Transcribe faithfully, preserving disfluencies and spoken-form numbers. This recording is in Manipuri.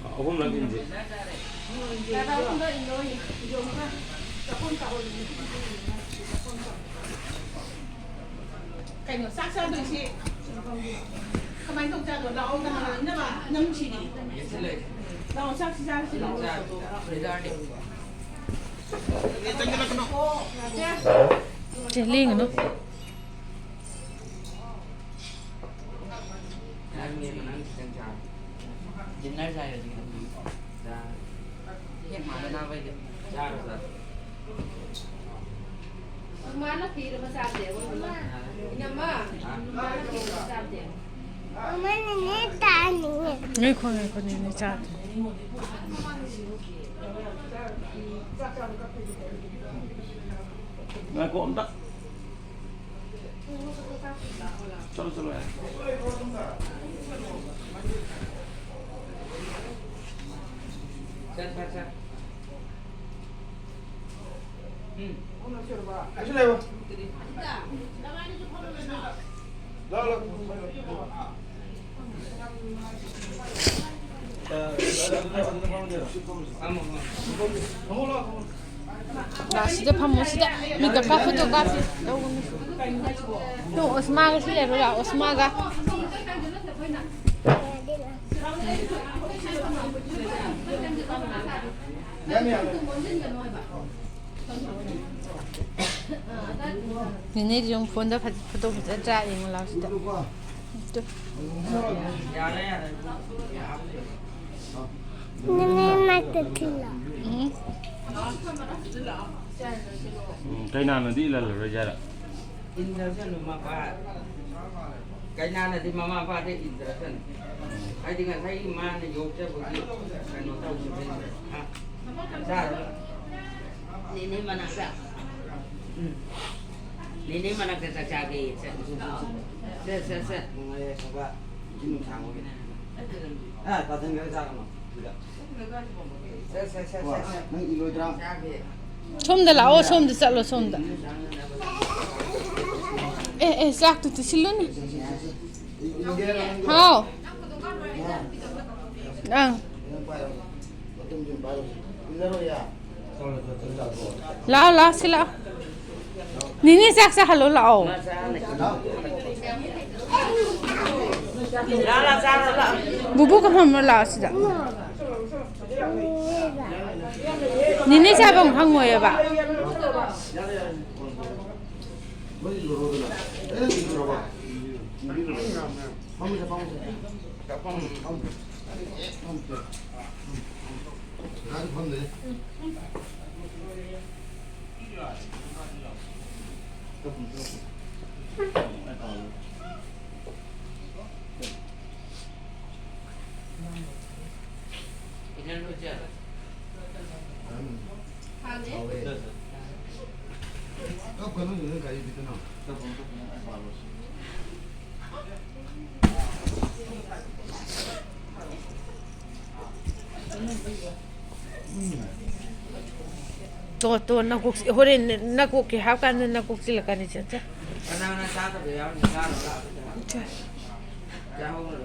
ꯑꯍꯨꯝꯂꯛ ꯏꯟꯁꯤ꯫ ꯀꯩꯅꯣ ꯆꯥꯛ ꯆꯥꯗꯣꯏꯁꯤ? ꯀꯃꯥꯏꯅ ꯇꯧ ꯆꯥꯗꯣꯏ? ꯂꯥꯛꯑꯣ, ꯅꯍꯥꯟ ꯏꯅꯝꯃ ꯅꯪ ꯁꯤꯗꯤ꯫ ꯂꯥꯛꯑꯣ, ꯆꯥꯛꯁꯤ ꯆꯥꯔꯁꯤ, ꯂꯥꯛꯑꯣ꯫ ꯆꯦ, ꯂꯦꯡꯒꯅꯨ꯫ ꯅꯪꯅꯦꯕ ꯅꯪ ꯈꯤꯇꯪ ꯆꯥ꯫ Dinner ꯆꯥꯏ ꯍꯧꯖꯤꯛ꯫ ꯆꯥ꯫ ꯍꯦꯛ ꯃꯥꯟꯅꯅꯕꯩꯗꯤ꯫ ꯆꯥꯔꯣ, ꯆꯥꯔꯣ꯫ ꯃꯥꯅ ꯄꯤꯔꯕ ꯆꯥꯗꯦ꯫ ꯏꯅꯝꯃ, ꯃꯥꯅ ꯄꯤꯔꯕ ꯆꯥꯗꯦ꯫ ꯉꯥꯏꯈꯣ, ꯉꯥꯏꯈꯣ, ꯅꯦꯅꯦ ꯆꯥꯗꯦ꯫ ꯉꯥꯏꯈꯣ ꯑꯝꯇ꯫ ꯆꯠꯂꯣ, ꯆꯠꯂꯣ, ꯌꯥꯔꯦ꯫ ꯆꯠ, ꯆꯠ, ꯆꯠ꯫ ꯎꯝ꯫ ꯑꯩꯁꯨ ꯂꯩꯕ꯫ ꯂꯥꯎ, ꯂꯥꯎ꯫ ꯐꯝꯃꯣ, ꯐꯝꯃꯣ꯫ ꯂꯥꯛꯑꯣ, ꯁꯤꯗ ꯐꯝꯃꯣ, ꯁꯤꯗ꯫ ꯃꯤ ꯀꯀꯥ ꯐꯣꯇꯣ ꯀꯥꯞꯄꯤ꯫ ꯇꯧꯒꯅꯨ꯫ ꯇꯨ, ꯑꯣꯁꯃꯥꯒ ꯁꯤ ꯂꯩꯔꯣ, ꯂꯥꯛꯑꯣ, ꯑꯣꯁꯃꯥꯒ꯫ ꯌꯥꯅꯤ, ꯌꯥꯅꯤ꯫ ꯅꯦꯅꯦꯗꯤ ꯌꯦꯡꯉꯨ, ꯐꯣꯟꯗ ꯐꯖ-, ꯐꯣꯇꯣ ꯐꯖꯗ꯭ꯔꯥ ꯌꯦꯡꯉꯨ ꯂꯥꯎ ꯁꯤꯗ꯫ ꯇꯨ꯫ ꯅꯦꯅꯦ ꯃꯥꯏꯛꯇ ꯊꯤꯜꯂꯣ꯫ ꯎꯝ꯫ ꯎꯝ, ꯀꯩꯅꯥꯅꯗꯤ ꯏꯜꯍꯜꯂꯔꯣꯏ ꯖꯥꯠꯂ? ꯏꯟꯗ꯭ꯔꯁꯅꯨ ꯃꯄꯥ꯫ ꯀꯩꯅꯥꯅꯗꯤ ꯃꯃꯥ ꯃꯄꯥꯗ ꯏꯟꯗ꯭ꯔꯁꯅꯨ꯫ ꯍꯥꯏꯗꯤ ꯉꯁꯥꯏꯒꯤ ꯃꯥꯅ ꯌꯣꯛꯆꯕꯒꯤ ꯀꯩꯅꯣ ꯇꯧꯈꯤꯕꯩꯅꯦ꯫ ꯍꯥ? ꯆꯥꯔꯣ꯫ ꯅꯦꯅꯦ ꯃꯅꯥꯛꯇ꯫ ꯎꯝ꯫ ꯅꯦꯅꯦ ꯃꯅꯥꯛꯇ ꯆꯥꯛ ꯆꯥꯒꯦꯌꯦ꯫ ꯆꯠ꯫ ꯆꯠ, ꯆꯠ, ꯆꯠ꯫ ꯅꯨꯡꯉꯥꯏꯌꯦ ꯁꯕꯥ꯫ ꯏꯆꯤꯟ ꯅꯨꯡꯁꯥꯡꯕꯒꯤ꯫ ꯑ, ꯇꯥꯁꯟꯈ꯭ꯔꯦ ꯆꯥꯒꯅꯨ꯫ ꯅꯪ ꯏꯔꯣꯏꯗ꯭ꯔꯥ? ꯁꯣꯝꯗ ꯂꯥꯛꯑꯣ, ꯁꯣꯝꯗ ꯆꯠꯂꯣ, ꯁꯣꯝꯗ꯫ ꯑꯦ, ꯑꯦ, ꯆꯥꯛꯇꯨ ꯇꯨꯁꯤꯜꯂꯨꯅꯦ꯫ ꯍꯥꯎ꯫ ꯑꯪ꯫ ꯂꯥꯛꯑꯣ, ꯂꯥꯛꯑꯣ, ꯁꯤ ꯂꯥꯛꯑꯣ꯫ ꯅꯤꯅꯦ ꯆꯥꯛ ꯆꯥꯍꯜꯂꯣ ꯂꯥꯛꯑꯣ꯫ ꯕꯨꯕꯨ ꯀꯐꯝ ꯂꯥꯛꯑꯣ ꯁꯤꯗ꯫ ꯅꯤꯅꯦ ꯆꯥꯐꯝ ꯈꯪꯉꯣꯏꯌꯦꯕ꯫ ꯇꯣ, ꯇꯣ, ꯅꯀꯣꯛ, ꯍꯣꯔꯦꯟ ꯅꯀꯣꯛꯀꯤ ꯍꯥꯞꯀꯥꯟꯗ ꯅꯀꯣꯛ ꯆꯤꯜꯂꯛꯀꯅꯤ, ꯆꯠ, ꯆꯠ꯫ ꯀꯅꯥ ꯀꯅꯥ ꯆꯥꯗꯕ ꯌꯥꯎꯔꯤ? ꯆꯥꯔꯣ, ꯂꯥꯛꯑꯣ꯫ ꯆꯥꯍꯧꯔꯣ꯫